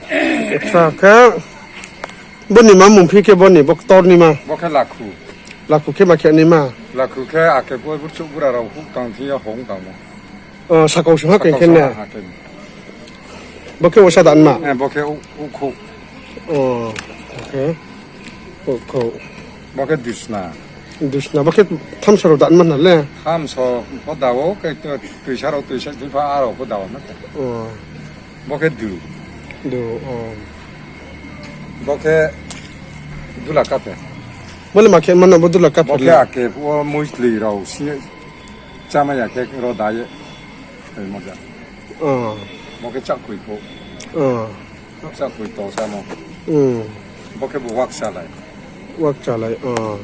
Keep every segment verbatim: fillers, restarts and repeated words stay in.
Acha khe, bo ni ma mung phi khe bo ni, bo ktor ni ma. Bo khe lakhu. Lakhu khe ma khe ni ma. Lakhu khe ake bo burchouh bura rao huh tang thing yo hong tang mo. O, sakau sung ha khe khe ne. Bo khe usa dan ma. Eh, bo khe u-, ukhouh. O, okay. Ukhouh. Bo khe dusna. Dusna, bo khe thamsa rao dan ma na le. Thamsa pho da o, khe to tuisa rao tuisa thing pha aro pho da o na khe. O. Bo khe du. Du, o. Bo khe dula kaphe. Bo le ma khe ma na bo dula kaphe le. Bo khe ake phuh wo muisli rao sini chámai ya khe ro da ye. Tei mo ja. O. Bo khe chakhui phuh. O. Chakhui to samo. Hmm. Bo khe bo wak chalai. Wak chalai, o.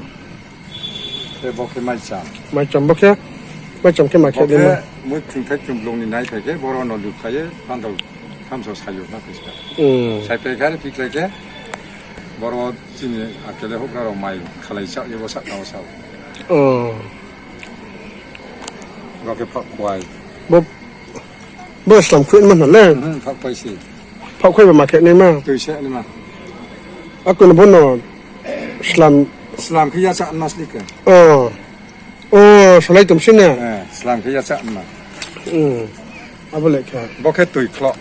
Khe bo khe maicham. Maicham bo khe, maicham khe ma khe de ma. Mui thing thai chung blung ni nai phai khe, boro no luk phai ye, phandao thamsa sayo na khe ska. Hmm. Sai phai khe, phikhlai khe, boro chini akele houhgra rao mai khalai sa ye bo sa tao sa. O. Bo khe phak khuai. Bo Bo slam khui ma na le? Hmm, phak khui si. Phak khui ba ma khe nai ma? Tui se nai ma. Ako no bo no slam. Slam khe yacha ma sli khe. O. O, solai tom si na? Eh, slam khe yacha ma. Hmm. Abo le khe. Bo khe tui khlo.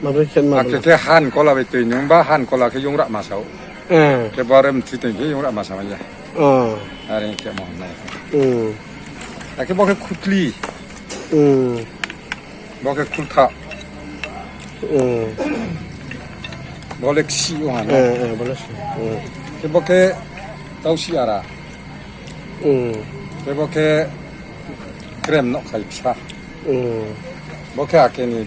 Ma bre khe ma. Akhe khe han kola bai tui nung ba han kola khe yung ra ma sao. Eh. Khe bo rem thui tui khe yung ra ma sao ya. O. Are khe mo na. Hmm. Akhe bo khe khutli. Hmm. Bo khe khultha. Hmm. Bo le ksi ong ha na. Eh, eh, bo le ksi. Hmm. Khe bo khe tausi ara. Hmm. Khe bo khe krem no khai psa. Hmm. Bo khe akhe ni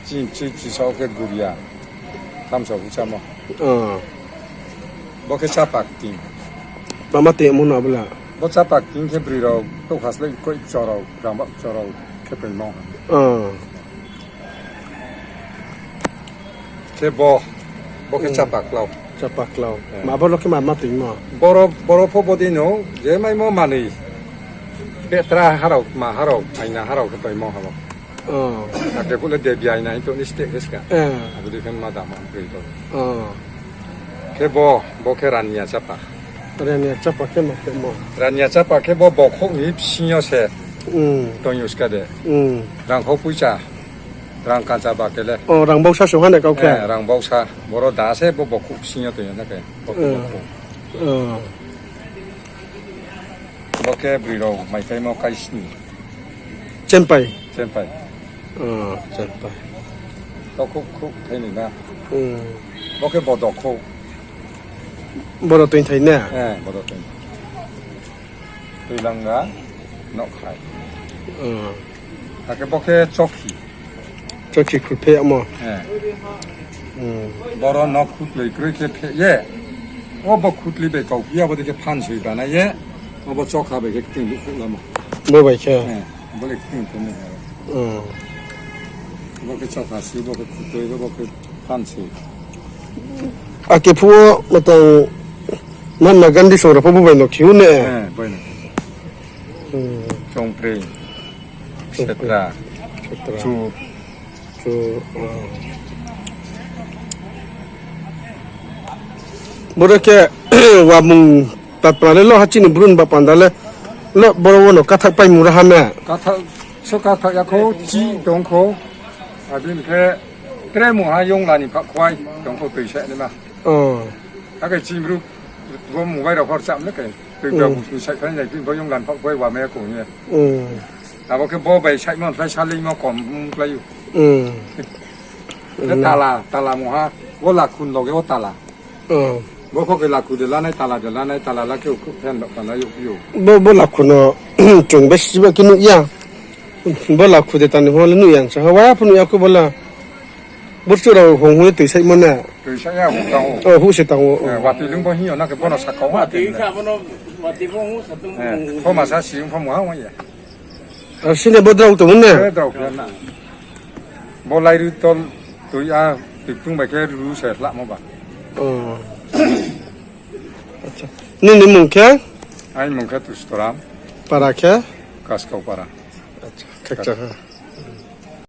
ching chi chi sao khe guria. Thamsa busa mo. Hmm. Bo khe chapak ting. Mama te mo na bla. Bo chapak ting khe broi rao, to khaslai koi chorao, rambak chorao khe tongmo. Hmm. Khe bo, bo khe chapak klau. Chapak klau. Eh. Ma bo lo khe ma ma tongmo. Boro, boro pho bodei no, je maimo manoi. Petra harao, ma harao, aina harao khe tongmo habo. Oh. Ake phuh le debi aina hing to ni steh khe ska. Eh. Abo dei khe ma dama kroi to. Oh. Khe bo, bo khe rania chapa. Rania chapa khe ma khe mo. Rania chapa khe bo bokhouh ni bsing yo se. Hmm. Tong yo ska de. Hmm. Rang khou poicha. Rang kancha ba khe le. Oh, rang bausa se hane kau khe. Eh, rang bausa. Boro da se bo bokhouh bsing yo tong yo na khe. Bokhouh, hmm, bokhouh. Oh. Bo khe broi rao mai kaimo kaisni. Chempai? Chempai. Oh, chempai. To khouh khouh thai ni na. Hmm. Bo khe bodo khouh. Bodo toing thai na? Eh, bodo toing. Toilanga, nokhai. Hmm. Akhe bo khe chokhi. Chokhi khutphe yamo. Eh. Hmm. Boro no khutloi kroi khe phe ye. O bo khutloi bai kau phi ya, bo dei khe phansoi bana ye. O bo chokha bai khe kting luh khuh lamo. Bo bai khe? Eh, bo le kting khe ni. Hmm. Bo khe chokha si, bo khe khutloi, bo khe phansoi. Ake phuh wo matang Mahatma Gandhi song rao pho bo bai no khi ou ne? Eh, bai no. Hmm. Chongprei. Chongprei. Setra. Setra. Chu. Chu, ah. Boro khe wamung tatpra le lo ha chini Bru ni ba panda le lo boro wo no kathak paimung ra ha na? Kathak, so kathak ya kho, chi tong kho. Abini khe tre mungha yongla ni phak khuai tong kho tui se ni ma. Oh. Akhe chini Bru bo mobile rao phor cham le khe. Tui ba, hmm, bus ni side phai nai, tui bo yongla ni phak khuai wamai ya kong ye. Hmm. Abo khe bo bai side mo, phai salai mo kom, hmm, klái ou. Hmm. Khe tala, tala mungha, bo lakhu ni loge wo tala. Hmm. Bo pho khe lakhu de lanai, tala de lanai, tala la khe ukhruh phen rao panda yag phi ou. Bo, bo lakhu no chung besi ba khe nuh ya. Bo lakhu de tani pho le nuh ya sa ha, wa pho nuh ya kho bo la. Burchouh rao hong hong ye tui saimo na? Tui sa ya, huh tang ou. Oh, huh se tang ou, oh. Eh, watoi lung bo hing yo na khe bo no sakau ha. Watoi sa bo no, watoi bo huh sa tong. Eh, pho masa si ong pho mungha ong ya. Ar sini bo drao tong na? Eh, drao khe na. Bo lairu tol tui a, tui tung bai khe ru se hlamo ba. Oh. Acha. Nini mung khe? Aini mung khe Tustoram. Para khe? Kaskau para. Acha, khakchang ha.